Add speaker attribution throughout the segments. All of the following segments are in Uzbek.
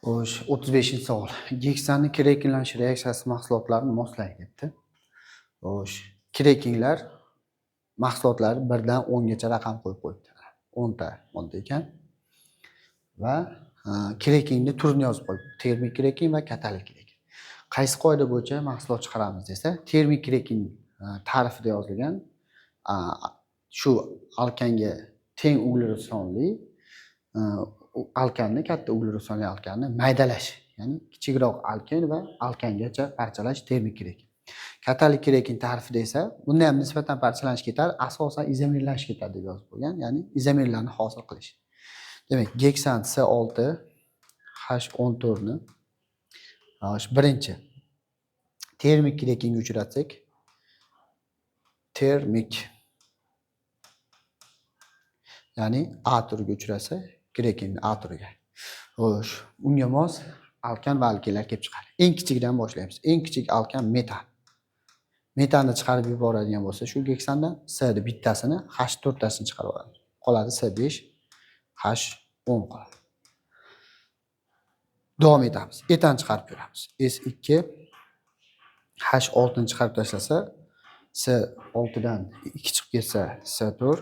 Speaker 1: Xo'sh, 35-savol. Geksanni krekinglanish reaksiyasi mahsulotlarini moslang debdi. Xo'sh, krekinglar mahsulotlari 1 dan 10 gacha raqam qo'yib qo'yibdi. 10 ta modda ekan. Va krekingni turini yozib qo'yibdi. Termik kreking va katalik kreking. Qaysi qoida bo'yicha mahsulot chiqaramiz desa, termik kreking ta'rifida yozilgan shu alkanga teng uglerod sonli alkanni, katta uglerod sonli alkanni maydalash, ya'ni kichikroq alken va alkangacha parchalash termik kreking. Katalik kreking ta'rifida esa bunda ham nisbatan parchalanish ketadi, asosan izomerlanish ketadi deb yozib qo'ygan, ya'ni izomerlarni hosil qilish. Demak, geksan C6 H14 ni birinchi termik krekingga uchratsak, termik, ya'ni A turiga uchrasa, krekingni A turiga. Xo'sh, unga mos alkan va alkenlar kelib chiqadi. Eng kichigidan boshlaymiz. Eng kichik alkan metan. Metanni chiqarib yuboradigan bo'lsa, shu geksandan S ni bittasini, H to'rttasini chiqarib oladi. Qoladi S5 H10 qoladi. Davom etamiz. Etan chiqarib ko'ramiz. S2 H6 ni chiqarib tashlasa, S6 dan 2 chiqib ketsa, S4,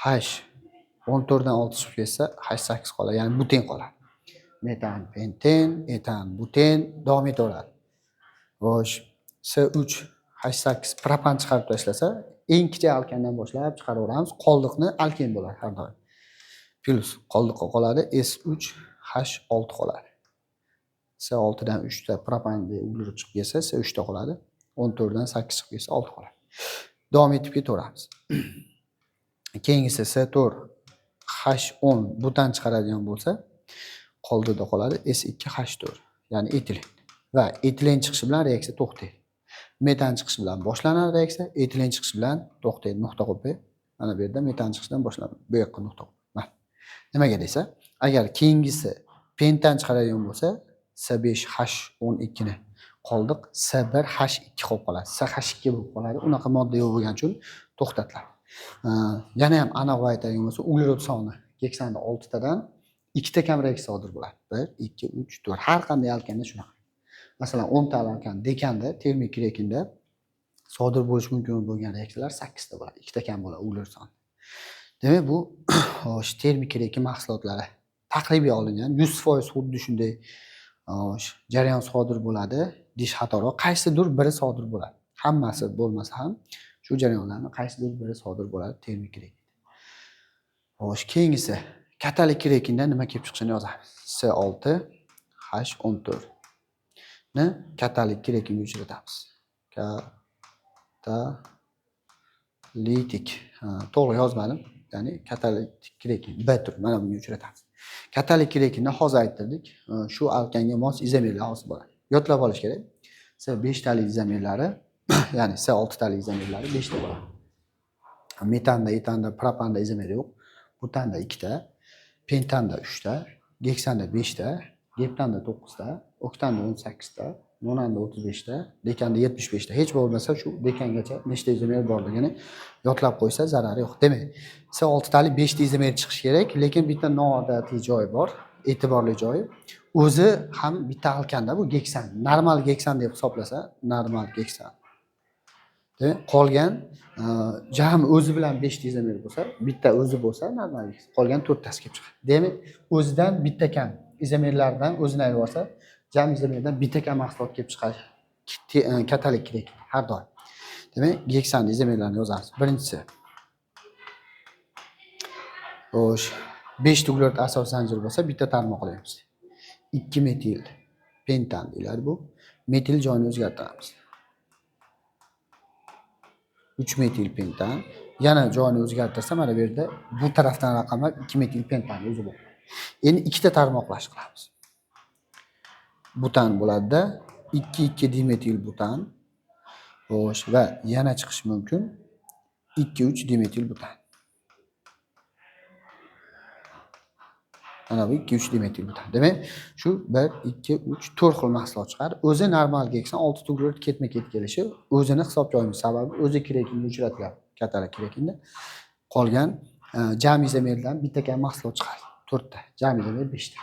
Speaker 1: H 14 dan 6 chiqib ketsa, H8 qoladi, ya'ni buten qoladi. Metan, penten, etan, buten davom etaveradi. Xo'sh, S3 H8 propan chiqarib tashlasa, eng kichik alkandan boshlab chiqaraveramiz. Qoldiqni alken bo'ladi har doim. Plyus qoldiqqa qoladi S3 H6 qoladi. S6 dan 3 ta propan uglerod chiqib ketsa, S3 ta qoladi. 14 dan 8 chiqib ketsa, 6 qoladi. Davom etib ketaveramiz. Keyingisi S4 H10 butan chiqaradigan bo'lsa, qoldida qoladi S2 H4, ya'ni etilen. Va etilen chiqishi bilan reaksiya to'xtaydi. Metan chiqishi bilan boshlanadi reaksiya, etilen chiqishi bilan to'xtaydi. Nuqta qo'yib qo'y. Mana bu yerda metan chiqishidan boshlanadi. Bu yoqqa nuqta qo'yib. Mana. Nimaga desa, agar keyingisi pentan chiqaradigan bo'lsa, S5 H12 ni qoldiq S1 H2 qolib qoladi. SH2 bo'lib qoladi. Unaqa modda yo'q bo'lgani uchun to'xtatiladi. Yana ham aniq aytadigan bo'lsa, uglerod soni geksanda 6 tadan ikkita kam reaksiya sodir bo'ladi. 1, 2, 3, 4. Har qanday alkanda shunaqa. Masalan, 10 ta alkan dekanda, termik krekinda sodir bo'lishi mumkin bo'lgan reaksiyalar 8 ta bo'ladi. Ikkita kam bo'ladi uglerod soni. Demak, bu xo'sh, termik krekin mahsulotlari taqribiy olingan 100% xuddi shunday xo'sh, jarayon sodir bo'ladi deyish xatoroq. Qaysidir biri sodir bo'ladi. Hammasi bo'lmasa ham shu jarayonlarni qaysidir biri sodir bo'ladi termik krekin. Xo'sh, keyingisi katalik krekinda nima kelib chiqishini yozamiz. S6 H14 ni katalik krekinga uchratamiz. Katalitik. To'g'ri yozmadim. Ya'ni katalitik krekin B turi, mana bunga uchratamiz. Katalik krekinni hozir ayttirdik. Shu alkanga mos izomerlar hosil bo'ladi. Yodlab olish kerak. S5 talik izomerlari, ya'ni S6 talik izomerlari 5 ta bo'ladi. Metanda, etanda, propanda izomer yo'q. Butanda 2 ta, pentanda 3 ta, geksanda 5 ta, geptanda 9 ta, oktanda 18 ta, nonanda 35 ta, dekanda 75 ta. Hech bo'lmasa shu dekangacha nechta izomer borligini yodlab qo'ysa zarari yo'q. Demak, S6 talik 5 ta izomer chiqishi kerak, lekin bitta noodatiy joyi bor, e'tiborli joyi. O'zi ham bitta alkanda bu geksan, normal geksan deb hisoblasa, normal geksan. Demak, qolgan jami o'zi bilan 5 ta izomer bo'lsa, bitta o'zi bo'lsa normal geksan, qolgan to'rttasi kelib chiqadi. Demak, o'zidan bitta kam izomerlardan o'zini ayirib yuborsa, jami izomerdan bitta kam mahsulot kelib chiqadi. Katalik kerak har doim. Demak, geksan izomerlarini yozamiz. Birinchisi. Xo'sh, 5 ta uglerod asos zanjir bo'lsa, bitta tarmoqlaymiz. 2 metil pentan deyiladi bu. Metil joyini o'zgartiramiz. 3 metil pentan. Yana joyini o'zgartirsa, mana bu yerda bu tarafdan raqamlab 2 metil pentan o'zi bo'ladi. Endi ikkita tarmoqlash qilamiz. Butan bo'ladida 2 2 dimetil butan. Xo'sh, va yana chiqishi mumkin 2 3 dimetil butan. Mana bu 2 3 dimetil butan. Demak, shu 1 2 3 4 xil mahsulot chiqadi. O'zi normal geksan 6 ta uglerod ketma-ket kelishi o'zini hisobga olmaymiz. Sababi o'zi krekinga uchratiladi. Kattalar krekinda. Qolgan jami izomerdan bitta kam mahsulot chiqadi. 4 ta, jami izomer 5 ta.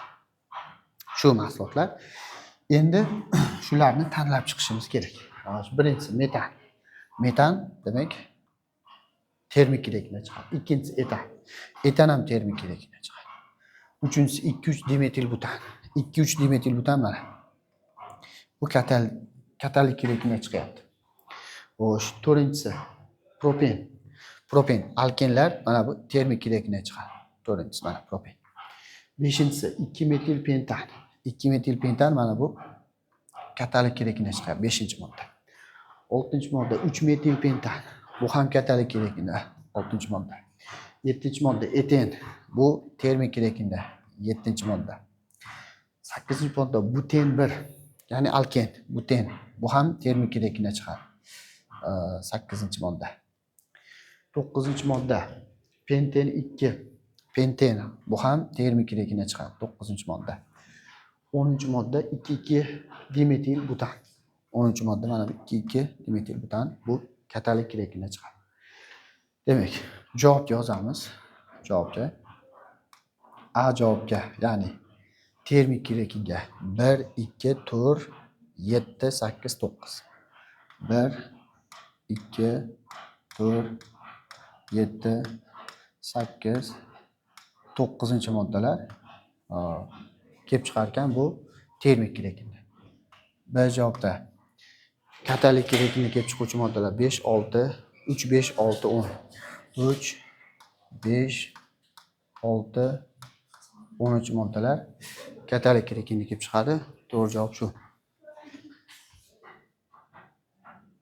Speaker 1: Shu mahsulotlar. Endi shularni tanlab chiqishimiz kerak. Birinchisi metan. Metan demak termik krekingda chiqadi. Ikkinchisi etan. Etan ham termik krekingda chiqadi. Uchinchisi 2,3 dimetil butan. 2,3 dimetil butan mana. Bu katalik krekingda chiqyapti. Xo'sh, to'rtinchisi propen. Propen alkenlar mana bu termik krekingda chiqadi. To'rtinchisi mana propen. Beshinchisi 2 metil pentan. 2 metil pentan mana bu katalik krekingda chiqadi. 5-modda. 6-modda 3 metil pentan. Bu ham katalik krekingda 6-modda. 7-modda eten. Bu termik krekingda 7-modda. 8-modda buten 1, ya'ni alken, buten. Bu ham termik krekingda chiqadi. 8-modda. 9-modda penten 2. Penten bu ham termik krekingda chiqadi. 9-modda. 10-modda 2,2 dimetil butan. 10-modda mana bu 2,2 dimetil butan, bu katalik krekingda chiqadi. Demak, javob yozamiz. Javobga A javobga, ya'ni termik krekingga 1, 2, 4, 7, 8, 9. 1, 2, 4, 7, 8, 9-moddalar kelib chiqar ekan bu termik krekingda. B javobda katalik krekingda kelib chiquvchi moddalar 5, 6, 3, 5, 6, 10. 3, 5, 6, 10 moddalar katalik krekingda kelib chiqadi. To'g'ri javob shu.